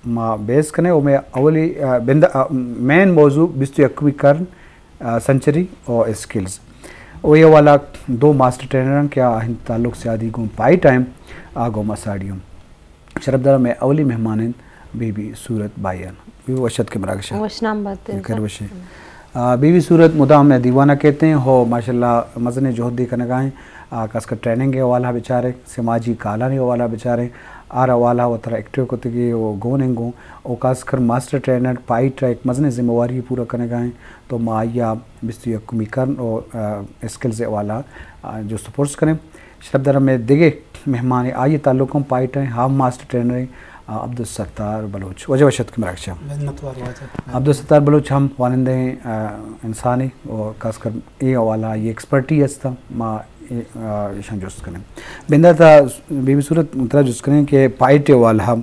ما بیس کنیں و مئے اولی، آ، بند-، آ، مین موضوع بیست و یکمی کرن، آ، سنچری و اسکلز۔ و اے حوالہ دو ماسٹر ٹرینر ہیں کہ آہن تعلق سیادی گوں پائی ٹائم آ گوں مساڑی ہوں۔ شرف دارا مئے اولی مہمان ہیں بی بی صورت بھائی آن۔ بی بی وش اتک مراگش ء۔ وش نام بات۔ خیر وشے۔ آ، بی بی صورت مدام مئے دیوانہ کہتے ہیں ہو ماشاءاللہ مزنیں جہدے کنگا ہیں۔ آ، خاص کر ٹریننگ ء حوالہ بچارے، سماجی کالانی حوالہ بچارے، ہر حوالہ و ترا ایکٹیو کتگی و گون انگوں و خاص کر ماسٹر ٹرینر پائٹ ء ایک مزنیں ذمہ واری پورا کنگا ہیں۔ تو ما آئی ء بیست و یکمی کرن و، آ، اسکلز ء حوالہ، آ، جست و پرس کنیں۔ شرف دارا مئے دگہ مہمان آئی تعلق ہم پائٹ ہیں، ہم ماسٹر ٹرینر ہیں، آ، عبدالستار بلوچ۔ واجہ وش اتک مراگش ء۔ منتوار واجہ۔ عبدالستار بلوچ ہم وانندہ ہیں، آ، انسان ہیں و خاص کر اے حوالہ آئی ایکسپرٹی ہستا، ما اے، آ، ایشاں جست کنیں۔ بندات ء بی بی صورت ترا جست کنیں کہ پائٹ ء حوالہ،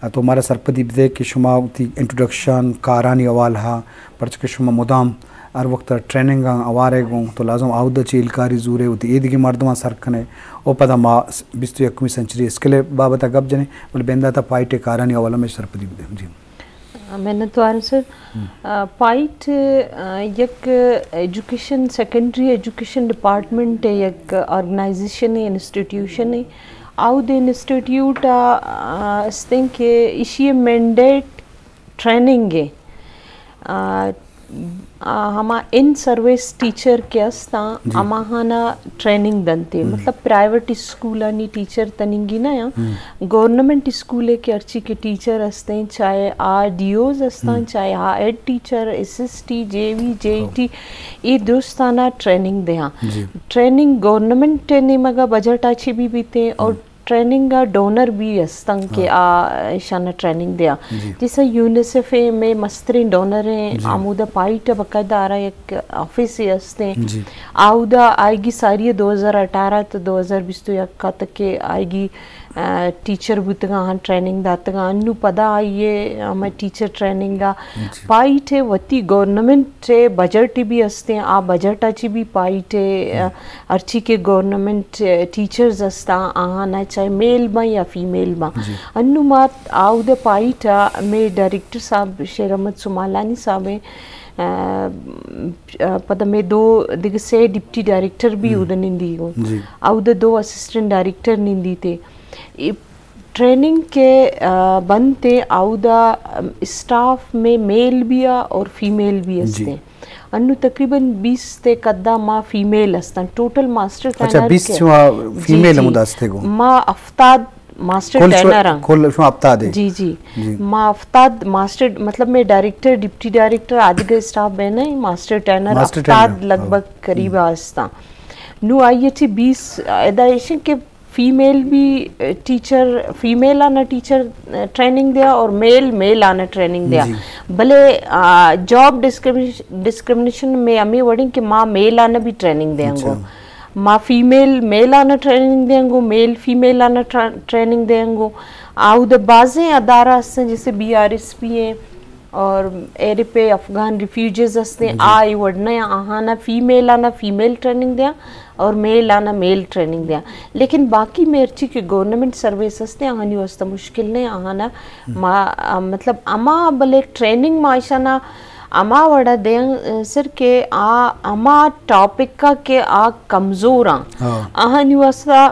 آ، تو مارا سرپدی بدے کہ شما وتی انٹروڈکشن، کارانی حوالہ، پرچہ کہ شما مدام ہر وقت ٹریننگ آں ہوار ء گوں، تو لازم آودا چہ ہیلکاری زورے، وتی ایدگہ مردماں سر کنے، او پدا ما بیست و یکمی سنچری اسکل ء بابت ء گپ جنیں، بلے بندات ء پائٹ ء کارانی حوالہ میں سرپدی بدے۔ جی۔ منتوار سر۔ آ، پائٹ، آ، یک ایجوکیشن، سیکنڈری ایجوکیشن ڈپارٹمنٹ ء یک آرگنائزیشن ء، انسٹیٹیوشن ء۔ آود انسٹیٹیوٹ ء، آ، استیں کہ ایشی مینڈیٹ ٹریننگ ء۔ آ، آ، ہما ان سروس ٹیچر کہ استاں، جی۔ ہماہانا ٹریننگ دنتے۔ ہم۔ مطلب پرائیویٹ اسکولانی ٹیچر تننگی نہ آں۔ ہم۔ گورنمنٹ اسکول ء کہ ہرچی کہ ٹیچر استیں، چاہے آ ڈی اوز استاں، ہم۔ چاہے آ ہیڈ ٹیچر، ایس ایس ٹی، جے وی، جے ای ٹی، اے درستانا ٹریننگ دیاں۔ جی۔ ٹریننگ گورنمنٹ ء نیمگا بجٹ آ چی بھی بیتے اور ہم۔ ٹریننگ ء ڈونر بھی استن کہ ہاں۔ آ ایشانا ٹریننگ دیاں۔ جی۔ جیسا یونیسیف ء میں مستریں ڈونر ہیں، جی۔ آمودہ پائٹ ء باقاعدہ آرا یک آفس ہی استیں۔ جی۔ آودا آئیگی ساری دو ہزار اٹھارہ تو دو ہزار بیست و یک تک کہ آئیگی، آ، ٹیچر بوتگاں، ہاں ٹریننگ داتگاں۔ انو پدا آئیے ہمیں ٹیچر ٹریننگ آ جی۔ پائٹ ء وتی گورنمنٹ ء بجٹ بھی استیں، آ بجٹ ء چی بھی پائٹ ء، ہم۔ ہرچی کہ گورنمنٹ ٹیچرز استاں، آہانا چاہے میل باں یا فیمیل باں۔ جی۔ انو ما آود پائٹ ء میں ڈائریکٹر صاحب شیر احمد سمالانی صاحب ہیں، آ، آ، پدا میں دو دگہ سے ڈپٹی ڈائریکٹر بھی ہم۔ اود نندی گوں۔ جی۔ آود دو اسسٹنٹ ڈائریکٹر نندی تے۔ اے ٹریننگ کہ، آ، بنت ء آودا، ام، اسٹاف میں میل بھی آ اور فیمیل بھی جی۔ ہستیں۔ انو تقریباً بیست ء قدا ما فیمیل ہستن۔ ٹوٹل ماسٹر اچھا، ٹرینر بیست کے شما جی، فیمیل جی۔ ہمودا ہستے گو؟ ما ہفتاد ماسٹر کل شما، ٹرینر ہاں۔ کل شما ہفتاد ہے؟ جی، جی۔ جی۔ ما ہفتاد ماسٹر، مطلب میں ڈائریکٹر، ڈپٹی ڈائریکٹر، آدگہ اسٹاف بہنے، ماسٹر ٹرینر ماسٹر ہفتاد ٹرینر، لگ ہاں۔ بھگ قریب ہم۔ ہستاں۔ نو آئی ٹی بیس ادا ایشن کہ فیمیل بھی، اے، ٹیچر، فیمیل آنا ٹیچر، اے، ٹریننگ دیا اور میل، میل آنا ٹریننگ دیا۔ جی۔ بلے، آ، جاب ڈسکریمنیش-، ڈسکریمنیشن میں ہمیں وڑیں کہ ما میل آنا بھی ٹریننگ دیں گو۔ اچھا۔ ما فیمیل میل آنا ٹریننگ دیں گو، میل فیمیل آنا ٹرا-، ٹریننگ دیں گو۔ آود بازیں ادارہ ہستیں جیسے بی آر ایس پی ہیں، اور ایرے پہ افغان ریفیوجیز ہستیں، جی۔ آ اے وڑ نہ آہانا فیمیل آنا فیمیل ٹریننگ دیاں اور میل آنا میل ٹریننگ دیاں۔ لیکن باقی میں ہرچی کہ گورنمنٹ سروس ہستیں، آہانی واسطہ مشکل نہیں، آہانا ہم۔ ما، آ، مطلب، اما بلے ٹریننگ ما اشانا اما وڑا دیاں، آ، سر کہ آ، اما ٹاپک کا کہ آ کمزور آں۔ ہاں۔ آہانی واسطہ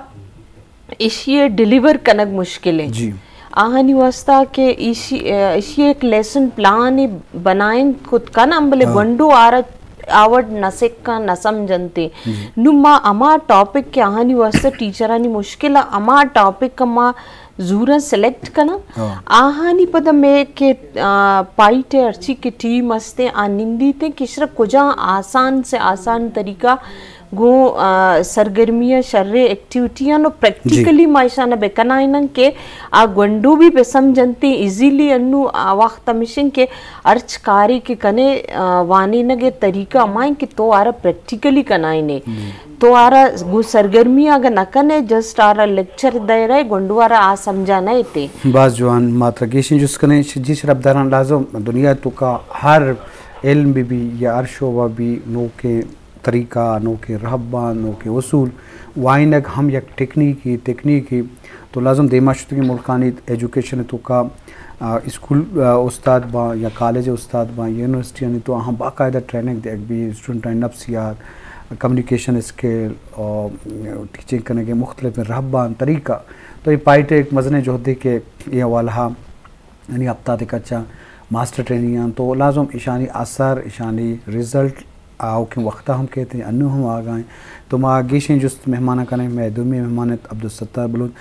ایشی ء ڈیلیور کنگ مشکل ہے۔ جی۔ آہانی واسطہ کہ ایشی، ایشی ایک لیسن پلان بنائیں کت کن ہم بلے ہاں۔ گونڈو آرت آوڈ نہ سکاں، نہ سمجھنتے۔ جی۔ نو ما ہما ٹاپک کہ آہانی واسطہ ٹیچرانی مشکل ہے، ہما ٹاپک ما زوراں سلیکٹ کناں۔ ہاں۔ آہانی پدا میں کہ، آ، پائٹ ء ہرچی کہ ٹیم ہستیں، آ نندیتیں کہ اشرا کجا آسان سے آسان طریقہ گوں، آ، سرگرمی ء شریں ایکٹیویٹی آں و پریکٹیکلی جی۔ ما اشاں ء بہ کنائیناں کہ آ گونڈو بھی بہ سمجھنتی ایزیلی۔ انو آ وخت ہمیشن کہ ہرچ کارے کہ کنے، آ، وانینگ ء طریقہ ہمائیں کہ تو آرا پریکٹیکلی کنائینے۔ جی۔ تو آرا گوں سرگرمی اگہ نہ کنے، جسٹ آرا لیکچر دے رہے، گونڈو آرا آ سمجھا نہ ایتے۔ باز جوان، ما ترا گیشیں جست کنیں، ش-، جی شرپداراں لازم دنیا تو کا ہر علم بہ بی یا ہر شعبہ بی نوکیں طریقہ، نوکیں رہباں، نوکیں اصول، وائینگ ہم یک ٹیکنیکے، تکنیکے۔ تو لازم دیما شتگیں ملکانی ایجوکیشن توکا آ، اسکول، آ، استاد باں یا کالج استاد باں، یونیورسٹیانی تو آہاں باقاعدہ ٹریننگ دیگ بی، اسٹوڈنٹانی نفسیات، کمیونیکیشن اسکل، اور ٹیچنگ کنگ ءِ مختلف رہبان طریقہ۔ تو اے پائٹے ایک مزنیں جہدے کہ اے حوالہ ہا یعنی ہفتاد کچا ماسٹر ٹریننگ آں، تو لازم ایشانی اثر، ایشانی رزلٹ آؤکیں وقتا ہم کیت، انو ہم آگاہیں۔ تو ما گیشیں جست مہماناں کنیں، مئے دومی مہمان انت عبدالستار بلوچ۔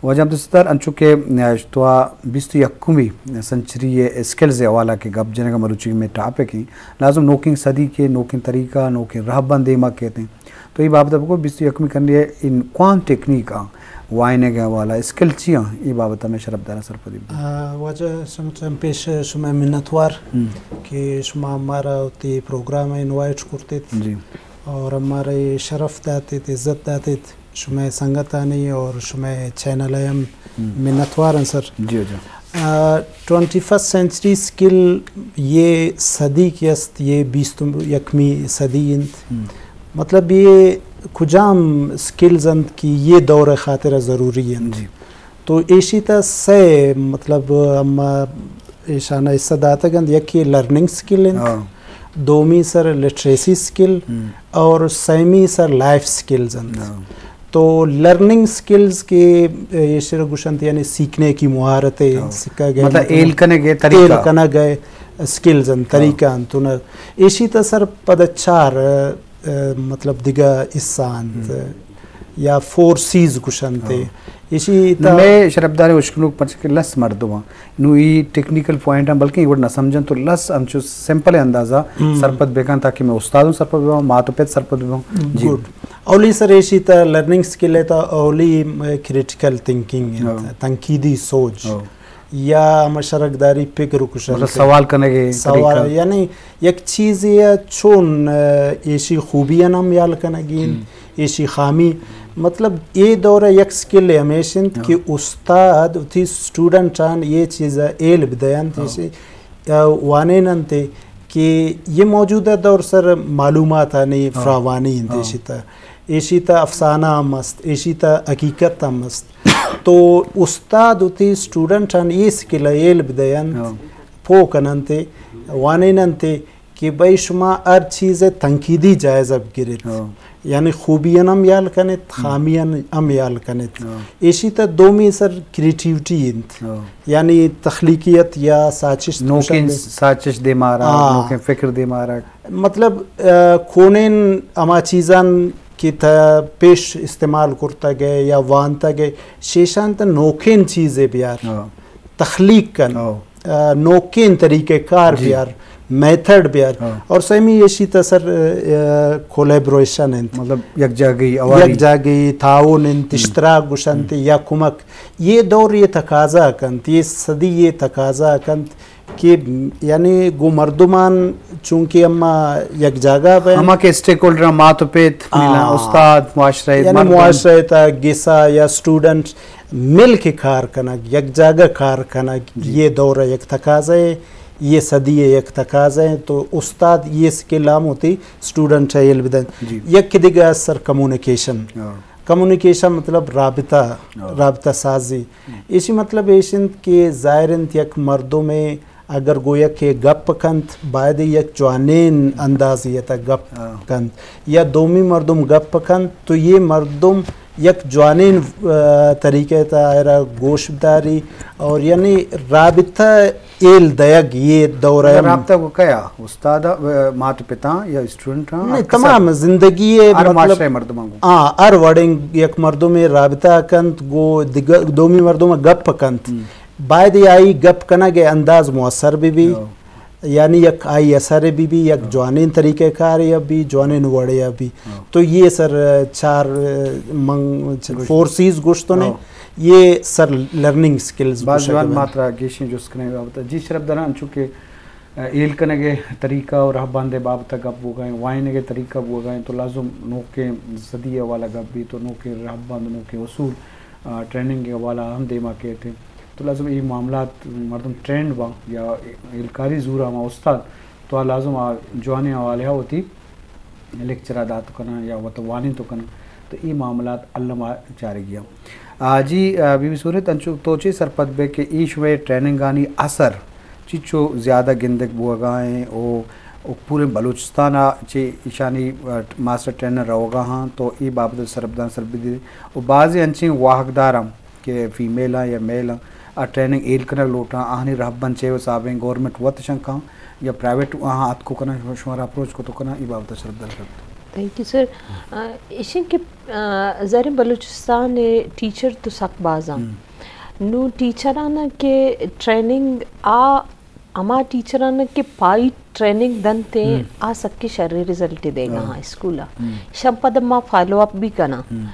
واجہ عبدالستار، انچو کہ، ا، تو آ بیست و یکمی سنچری ءِ اسکلز ءِ حوالہ کہ گپ جنگ ءَ مروچی مئے ٹاپک ایں، لازم نوکیں صدی کہ نوکیں طریقہ، نوکیں رہبند دیما کیت ایں۔ تو اے بابت ءَ بگو، بیست و یکمی کرنی ءَ ان کواں ٹیکنیک آں، وائنگ ءِ حوالہ، اسکل چی آں، اے بابت ءَ مئے شرپداراں سرپدی بدے۔ آ، واجہ شمس جان، پیش شمئے منتوار ہم۔ کہ شما مارا وتی پروگرام ءَ انوائٹ کرتیت جی۔ اور مارا اے شرف داتیت، عزت داتیت، شمئے سنگتانی اور شمئے چینل ءِ ہم ہم۔ منتوار آں سر۔ جی، جی۔ آ، ٹوئنٹی فرسٹ سینچری اسکل، یہ صدی کہ است، یہ بیست و یکمی صدی انت۔ ہم۔ مطلب یہ کجام اسکلز انت کہ یہ دور ءِ خاطر ضروری انت؟ جی۔ تو ایشی تا سے، مطلب، ہم ایشانہ حصہ داتگ انت، یکے لرننگ اسکل انت، ہاں۔ دومی سر لٹریسی اسکل ہم۔ اور سیمی سر لائف اسکلز انت۔ ہاں۔ تو لرننگ اسکلز کہ ایشرا گوشنت یعنی سیکھنے کی مہارتیں، ہاں۔ سکھا گئے، مطلب مطلب، ہیل کنگ ءِ طریقہ۔ ہیل کنگ ءِ اسکلز انت، ہاں۔ طریقہ انت۔ تو نہ، ایشی تا سر پد چار، ا، مطلب دگہ حصہ انت ہم۔ یا فور سیز گوشنت۔ ہاں۔ ایشی نو تا مئے شرپداریں اشکنوک پرچہ کہ لس مردم آں۔ نو ای ٹیکنیکل پوائنٹ آں، بلکہ ای وڑ نہ سمجھن تو لس انچو سمپل اندازہ ہم۔ سرپد بکن تاکہ مئے استاد ہم سرپد بباں، مات و پت سرپد بباں۔ جی۔ گڈ۔ اولی سر ایشی تا لرننگ اسکل ءِ تا اولی کریٹیکل تھنکنگ انت، ہاں۔ تنقیدی سوچ۔ ہاں۔ یا ہما شرکداری پگر گوشنت۔ مطلب سوال کنگ ءِ سوال، طریقہ۔ یعنی یک چیزے ءَ چون، ا، ایشی خوبی آں ہم ہیال کنگی انت، ہم۔ ایشی خامی۔ مطلب اے دور ءِ یک اسکل ہمیش انت ہاں۔ کہ استاد وتی اسٹوڈنٹان اے چیز ءَ ہیل بدینت، ہاں۔ ایشی، ا، وانیننت کہ یہ موجودہ دور سر معلوماتانی ہاں۔ فراوانی انت ہاں۔ ایشی تا۔ ایشی تا افسانہ ہم است، ایشی تا حقیقت ہم است۔ تو استاد وتی اسٹوڈنٹان اے اسکل ءَ ہیل بدینت، ہاں۔ پوہ کننت، وانیننت کہ بھئی شما ہر چیز ءِ تنقیدی جائزہ بگریت۔ ہاں۔ یعنی خوبیاں ہم ہیال کنیت، ہم۔ خامیاں ہم ہیال کنیت۔ ہاں۔ ایشی تا دومی سر کریٹیوٹی انت۔ ہاں۔ یعنی تخلیقیت یا ساچشت نوکیں گوشنت۔ ساچشت دیما آرگ، ہاں۔ نوکیں فکر دیما آرگ۔ مطلب، ا، کونین ہما چیزان کہ تا پیش استعمال کرتگ ئے یا وانتگ ئے، شیشان تا نوکین چیزے بیار۔ ہاں۔ تخلیق کن۔ ہاں۔ ا، نوکین طریقہ کار جی۔ بیار، میتھڈ بیار۔ ہاں۔ اور سیمی ایشی تا سر، ا، کولیبریشن انت۔ مطلب یک جاگہی اواری۔ یک جاگہی تعاون انت، ہم۔ اشتراک گوشنت ہم۔ یا کمک۔ یہ دور یہ تقاضا کنت، یہ صدی یہ تقاضا کنت کہ یعنی گوں مردمان چونکہ اما یک جاگہ بین۔ ہما کہ اسٹیک ہولڈر، مات و پت، آ۔ استاد، معاشرہ، یعنی مردم۔ معاشرہ تا گسا یا اسٹوڈنٹ مل کے کار کنگ، یک جاگہ کار کنگ، جی۔ یہ دور ءِ یک تقاضا ہے، یہ صدی ءِ یک تقاضا ہے، تو استاد یہ اسکل ہم وتی اسٹوڈنٹ ءَ ہیل بدنت۔ جی۔ یک دگہ سر کمیونیکیشن۔ ہاں۔ کمیونیکیشن مطلب رابطہ، ہاں۔ رابطہ سازی۔ ہم۔ ایشی مطلب ایش انت کہ ظاہر انت یک مردمے اگر گوں یکے گپ کنت، باید یک جوانین اندازے ءِ تہ گپ ہاں۔ کنت، یا دومی مردم گپ کنت، تو یہ مردم یک جوانین، آ، طریقہ ءِ تہ آئرا گوش بداری اور یعنی رابطہ ہیل دیگ یہ دور ءِ۔ رابطہ گوں کیا؟ استاد، آ، مات پتاں یا اسٹوڈنٹ ہاں؟ نہیں، تمام زندگی ءِ ہر مطلب معاشرہ ءِ مردماں گوں۔ ہاں، ہر وڑیں یک مردمے رابطہ کنت، گوں دگہ دومی مردم گپ کنت۔ ہم۔ باید آئی گپ کنگ ءِ انداز مؤثر بہ بی، ہو۔ یعنی یک آئی اثر بہ بی، یک ہو۔ جوانین طریقہ کار ءَ بی، جوانین وڑے ءَ بی۔ ہو۔ تو یہ سر چار، من گوشت۔ فور سیز گوشتوں نے، ہو۔ یہ سر لرننگ سکلز باز گوشگ جوان بنت۔ ما ترا گیشیں جست کنیں بابت۔ جی شرپ دراں، چونکہ ہیل کنگ ءِ طریقہ و رہبند ءِ بابت ءَ گپ بوگا ایں، وائنگ ءِ طریقہ بوگا ایں، تو لازم نوکیں صدی ءِ حوالہ گپ بیت، تو نوکیں رہبند، نوکیں اصول، آ، ٹریننگ ءِ حوالہ ہم دیما کیت۔ تو لازم اے معاملات مردم ٹرینڈ باں یا ہیلکاری زورا ہما استاد، تو آ لازم آ جوانیں حوالہ ءَ وتی لیکچر ءَ دات کناں یا وت وانینت کناں۔ تو اے معاملات الما چارگی ہم۔ آ، جی، آ، بی بی سہیل، انچو تو چے سرپد بے کہ اے شمئے ٹریننگانی اثر چچو زیادہ گندگ بوگا ہیں او، او پورے بلوچستان ء چے ایشانی، آ، ماسٹر ٹرینر روگا ہاں، تو اے بابت سرپدان سر بدے۔ او بعضی انچیں واہگدار ہم کہ فیمیل ہاں یا میل ہاں، آ ٹریننگ ایل کنگ لوٹاں، آہانی رہبند چے حسابیں، گورنمنٹ وت شنکاں یا پرائیویٹ آہاں اتکو کناں، شما، شمارا اپروچ کو تو کناں، اے بابت سرپدان سر۔ تھینک یو سر۔ آ، ایشیں کہ، آ، زہریں بلوچستان ء ٹیچر تو سک باز آں۔ ہم۔ نوں ٹیچراناں کہ ٹریننگ آ، ہما ٹیچراناں کہ پائی ٹریننگ دنت ایں، ہم۔ آ سکیں شریں رزلٹے دیگا ہاں۔ ہاں اسکول ء۔ ہم۔ شم پد ما فالو اپ بھی کناں۔ ہم۔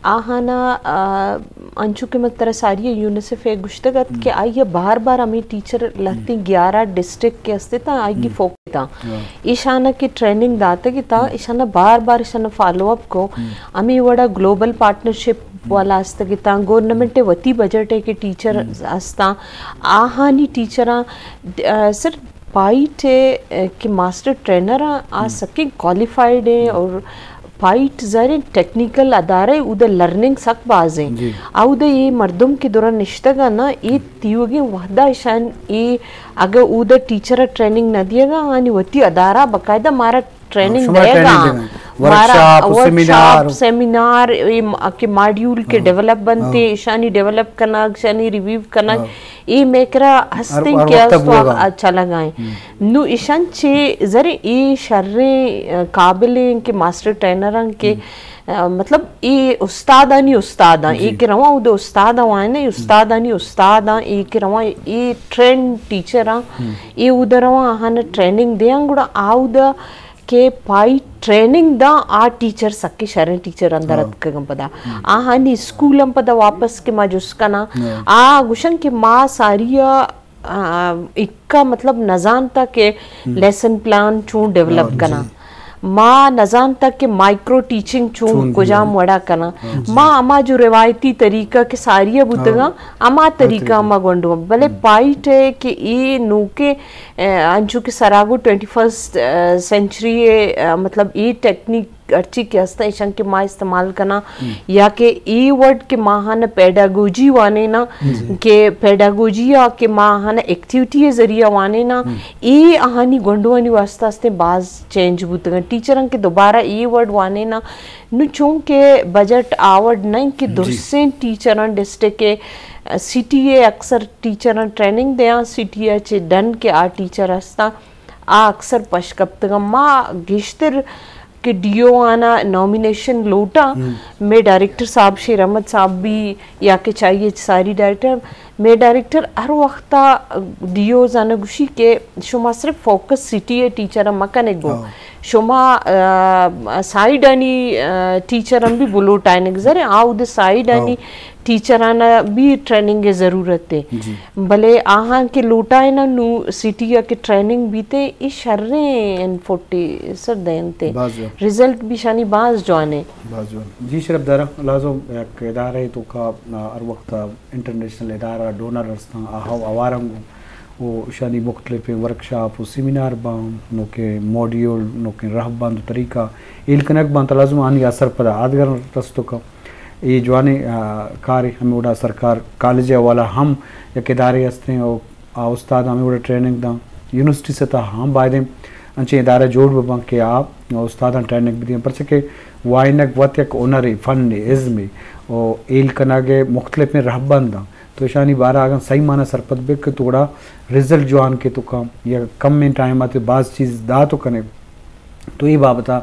آہانا، آ، انچو کہ من ترا ساری یونیسیف ء گوشتگ ات ہم۔ کہ آئی ء بار بار ہمیں ٹیچر لہتیں ہم۔ گیارہ ڈسٹرکٹ کہ است اتاں، آئی ہم۔ فوکس اتاں۔ ہاں۔ ایشاناں کہ ٹریننگ داتگ اتاں، ہم۔ ایشاناں بار بار ایشاناں فالو اپ کو۔ ہم۔ ہمیں وڑا گلوبل پارٹنرشپ ہم۔ والا استگ اتاں، گورنمنٹ ء وتی بجٹ ہے کہ ٹیچر ہم۔ استاں، آہانی ٹیچراں، آ، سر پائٹ ء، کہ ماسٹر ٹرینر آں، آ ہم۔ سکیں کوالیفائیڈ ہیں ہم۔ اور پائٹ ظاہر ہیں ٹیکنیکل ادارہ ہے، اود ء لرننگ سک باز ہیں۔ جی۔ اود ء یہ مردم کہ دورا نشتگ آں نا، یہ ہم۔ تیوگیں وحدہ اشان یہ اگر اود ء ٹیچر ء ٹریننگ نہ دیگا، آنی وتی ادارہ باقاعدہ مارا ٹریننگ شما دیگا۔ ٹریننگ دیگا۔ مارا ورکشاپ، ورکشاپ، سیمینار۔ سیمینار، اے م-، کہ ماڈیول کے ہاں۔ ڈیولپ بنتے، ہاں۔ اشانی ڈیولپ کنگ، اشانی ریویو کنگ، ہاں۔ اے میکرا ہر، ہستیں ہر کہ وقت است بوگا۔ اچھا لگائیں۔ ہم۔ نو اشان چے زر اے شریں، آ، قابلیں کہ ماسٹر ٹرینر ہیں کہ، ہم۔ آ، مطلب اے استادانی استاد ہیں، جی۔ اے کہ رواں اود استاد وائنے، ہم۔ استادانی استاد ہیں، اے کہ رواں اے ٹرینڈ ٹیچر ہیں، ہم۔ اے اود رواں آہان ٹریننگ دیاں گڑا آود کہ پائی ٹریننگ داں آ ٹیچر سکیں شریں ٹیچر اندر ہاں۔ اتکگاں پدا۔ ہم۔ آہانی اسکول ہم پدا واپس کہ ما جست کناں۔ ہاں۔ آ گوشن کہ ما ساری ء، آ، اکا مطلب نزانتا کہ ہم۔ لیسن پلان چون ڈیولپ ہاں، کناں۔ جی۔ ما نزانتا کہ مائیکرو ٹیچنگ چون چون کجام ہاں۔ وڑا کناں۔ ہاں، جی۔ ما ہما جو روایتی طریقہ کہ ساری ء بوتگاں، ہاں۔ ہما ہما طریقہ طریقہ۔ ما گونڈو۔ بلے ہم۔ پائٹ ہے کہ اے نوکے اے، انچو کہ سراگو ٹوئنٹی فرسٹ، اے، سینچری ء، اے، مطلب اے ٹیکنیک ہرچی کہ ہستاں ایشاں کہ ما استعمال کناں ہم۔ یا کہ اے ورڈ کہ ما آہان پیڈاگوجی وانیناں جی۔ کہ پیڈاگوجی یا کہ ما آہان ایکٹیویٹی ء ذریعہ وانیناں ہم۔ اے آہانی گونڈوانی واسطہ استیں باز چینج بوتگاں۔ ٹیچراں کہ دوبارہ اے ورڈ وانیناں نو چونکہ بجٹ آوڈ نہ کہ جی۔ درسیں ٹیچراں ڈسٹرکٹ ء، اے، سٹی ء اکثر ٹیچراں ٹریننگ دیاں، سٹی ء چہ ڈن کہ آ ٹیچر ہستاں، آ اکثر پش کپتگاں۔ ما گیشتر کہ ڈی او آنا نامینیشن لوٹاں، ہم۔ مے ڈائریکٹر صاحب شیر احمد صاحب بھی یا کہ چائی ایچ ساری ڈائریکٹر، مے ڈائریکٹر ہر وقتا ڈی او زانا گوشی کہ شما صرف فوکس سٹی ء ٹیچر مکنگ گو۔ ہاں۔ شما، آ، سائیڈ آنی، آ، ٹیچر ہم بھی بلوٹائنگ زر آؤ دے سائیڈ ہاں۔ آنی ٹیچرانا بھی ٹریننگ ء ضرورت ہے۔ جی۔ بلے آہاں کہ لوٹائنا نو سٹی ء کہ ٹریننگ بیتے، ای شریں انفوٹی سر دینتے۔ باز جوان۔ رزلٹ بھی شانی باز جوانے۔ باز جوان۔ جی شرف دارا، لازم یک ادارہ تو کا، آ، ہر وقت انٹرنیشنل ادارہ ڈونر ہستاں، آ ہو اوارنگ و شانی مختلف ورکشاپ و سیمینار باں، نوکیں ماڈیول، نوکیں رہبند و طریقہ ایل کنگ باں، تو لازم آنی اثر پدا آدگر رستو کا۔ اے جوانیں، آ، کارے۔ ہمے وڑا سرکار کالج ء حوالہ ہم یک ادارے ہستیں و آ استاد ہمے وڑا ٹریننگ داں۔ یونیورسٹی سطح ہم بایدیں انچیں ادارہ جوڑ بباں کہ آ استاداں ٹریننگ بدیاں، پرچہ کہ وائنگ وت یک ہنرے، فنے، ازمے و ایل کنگ ء مختلفیں رہبنداں۔ تو اشانی بارہ اگاں صحیح معنی سرپد بہ کہ تو گڑا رزلٹ جوان کہ تو کم یا کمیں ٹائم آتے باز چیز دا تو کنے۔ تو اے بابت ء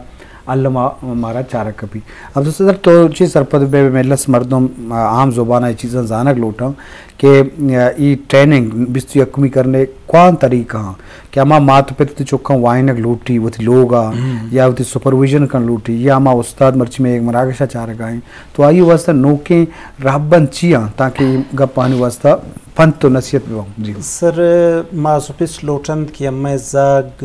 الم ء مارا چارگ کپی۔ عبدالستار، تو چی سرپد بے؟ میں لس مردم، آ، عام زبان ء چیزاں زانگ لوٹاں کہ، آ، ای ٹریننگ بیست و یکمی کرنے کوان طریقہ ہاں کہ ہما مات پت تے چکاں وائنگ لوٹی وتی لوگ ء ہم۔ یا وتی سپرویژن کن لوٹی یا ہما استاد مرچی میں ایک مراگش ء چارگ ء ایں، تو آئی واسطہ نوکیں رہبند چی آں تاکہ اے گپ آنی واسطہ پنت و نصیحت بہ بنت؟ جی۔ سر، ما سپس لوٹنت کہ ہمے زاگ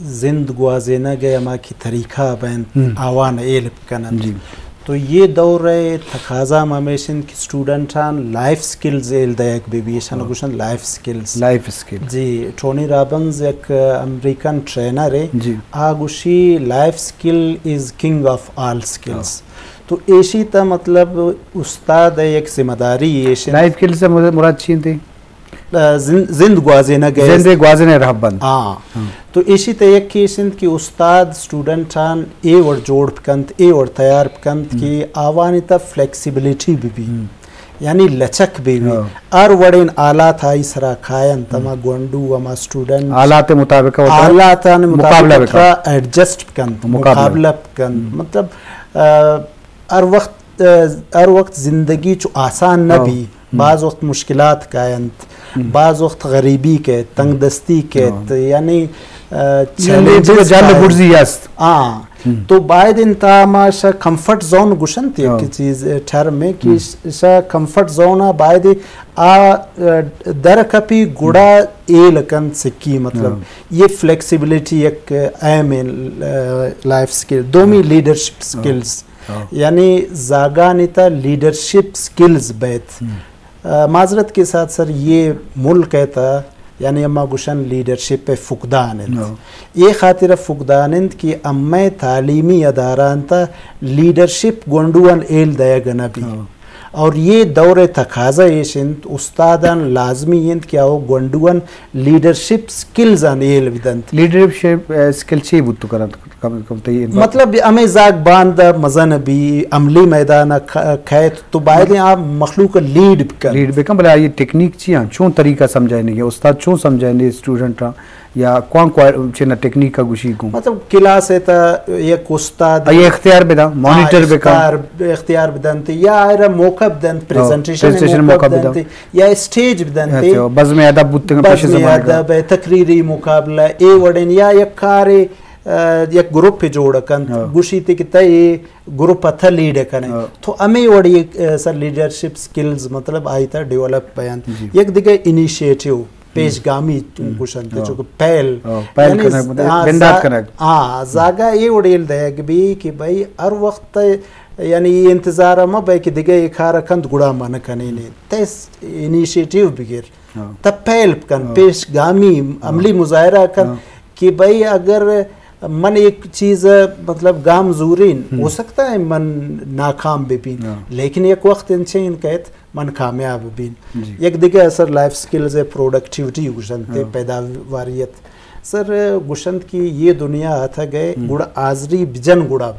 زند گوازینگ ء ہما کہ طریقہ بنت، ہم۔ آوان ہیلپ کننت۔ جی۔ تو یہ دور ءِ تقاضا ہم ہمیش انت کہ اسٹوڈنٹاں لائف سکلز ہیل دئیگ بہ بی، ایشاں ہاں۔ گوشن لائف سکلز۔ لائف سکل۔ جی، ٹونی رابنز یک امریکن ٹرینر ہے، جی۔ آ گوشی، "Life skill is king of all skills۔" ہاں۔ تو ایشی تا مطلب استاد ءِ یک ذمہ داری ایش انت۔ لائف سکل سے مراد، مراد چی انت؟ آ، زند، زند گوازینگ ءِ۔ زند گوازینگ ءِ رہبند۔ ہاں۔ ہاں۔ تو ایشی تہ یک ایش انت کہ استاد اسٹوڈنٹاں اے وڑ جوڑ بکنت، اے وڑ تیار بکنت ہم۔ کہ آوانی تہ فلیکسیبلٹی بہ بی۔ ہم۔ یعنی لچک بہ بی۔ ہاں۔ ہر وڑین حالات آئی سرا کاینت، ہم۔ ہما گونڈو، ہما اسٹوڈنٹ۔ حالات مطابق وتا حالاتان مطابق مقابلہ وتا بکن۔ ایڈجسٹ بکنت، مقابلہ۔ مقابلہ بکنت۔ ہم۔ مطلب، آ، ہر وقت، آ، ہر وقت زندگی چو آسان نہ ہاں۔ بی۔ ہم۔ بعض وقت مشکلات کاینت، ہم۔ بعض وقت غریبی کیت، تنگ دستی کیت، ہاں۔ یعنی، آ، یعنی چیلنجز جل کاینت۔ برزی است۔ ہاں۔ ہم۔ تو باید انت ما شا کمفرٹ زون گوشنت، ہاں۔ یک چیز، آ، ٹرم ہے کہ ہم۔ ش-، شا کمفرٹ زون آ باید آ، آ، در کپی گڑا ہم۔ ہیل کنت سکی، مطلب، ہاں۔ یہ فلیکسیبلٹی یک اہم ہے، آ، لائف سکل۔ دومی ہاں۔ لیڈرشپ ہاں۔ سکلز۔ ہاں۔ یعنی زاگانی تا لیڈرشپ سکلز بیت۔ ہم۔ آ، معذرت کے ساتھ سر، یہ ملک ءِ تا، یعنی ہما گوشن لیڈرشپ ءِ فقدان انت۔ ہاں۔ یہ خاطر فقدان انت کہ ہمے تعلیمی اداران تا لیڈرشپ گونڈوان ہیل دئیگ نہ بی۔ ہاں۔ اور یہ دور ءِ تقاضا ایش انت، استادان لازمی انت کہ او گونڈوان لیڈرشپ سکلز آن ہیل بدنت۔ لیڈرشپ، آ، سکل چی بوت کنت؟ کم، کم تئی انفا- مطلب، ہمے زاگ باند مزن بی، عملی میدان ءَ ک-، کئیت، تو باید آ مخلوق لیڈ بکن۔ لیڈ بکن، بلے آئی ٹیکنیک چی آں؟ چون طریقہ سمجھائینے گے؟ استاد چون سمجھائینے اسٹوڈنٹ آں؟ یا کون کو-، چنا ٹیکنیک ءَ گوشی گوں؟ مطلب، کلاس ءِ تا یک استاد آئی اختیار بدا، ہاں، مانیٹر بکن۔ اختیار، اختیار بدنت، یا آئرا موقع بدنت، ہاں، پریزنٹیشن پریزنٹیشن موقع موقع بدنت، بدنت۔ یا اسٹیج بدنت۔ اچھا، بزم ادب بوتگن، پیش بزم زمانگ ءَ۔ ادب، تقریری مقابلہ، اے وڑین یا یک کارے آ، یک گروپ جوڑ کنت، ہاں۔ گوشیت کہ تئی گروپ ءَ تہ لیڈ کنے۔ ہاں۔ تو ہمے وڑی، آ، سر لیڈرشپ سکلز مطلب آئی تہ ڈیولپ بینت۔ جی۔ یک دگہ انیشیٹو، ہم۔ پیش گامی ہم۔ گوشنت، ہاں۔ چونکہ پہل۔ ہاں، پہل یعنی کنگ، ز-، ہاں، بندات زا-، کنگ۔ ہاں، ہم۔ زاگا اے وڑیل دیگ بی کہ بھئی ہر وقت، یعنی اے انتظار مہ بئے کہ دگہ اے کار کنت گڑا من کنینے۔ تہ انیشیٹو بگر۔ ہاں۔ تہ پہل کن، ہاں۔ پیش گامی، ہاں۔ عملی مظاہرہ کن ہاں۔ کہ بھئی اگر من ایک چیز، مطلب، گام زورین، ہم۔ ہو سکتا ہے من ناکام بہ بین، ہاں۔ لیکن یک وقت انچین کئیت من کامیاب بین۔ جی۔ یک دگہ سر لائف سکلز ءِ پروڈکٹیوٹی گوشنت، ہاں۔ پیداواریت۔ سر گوشنت کہ یہ دنیا اتگ ئے، ہم۔ گڑا حاضری بجن گڑا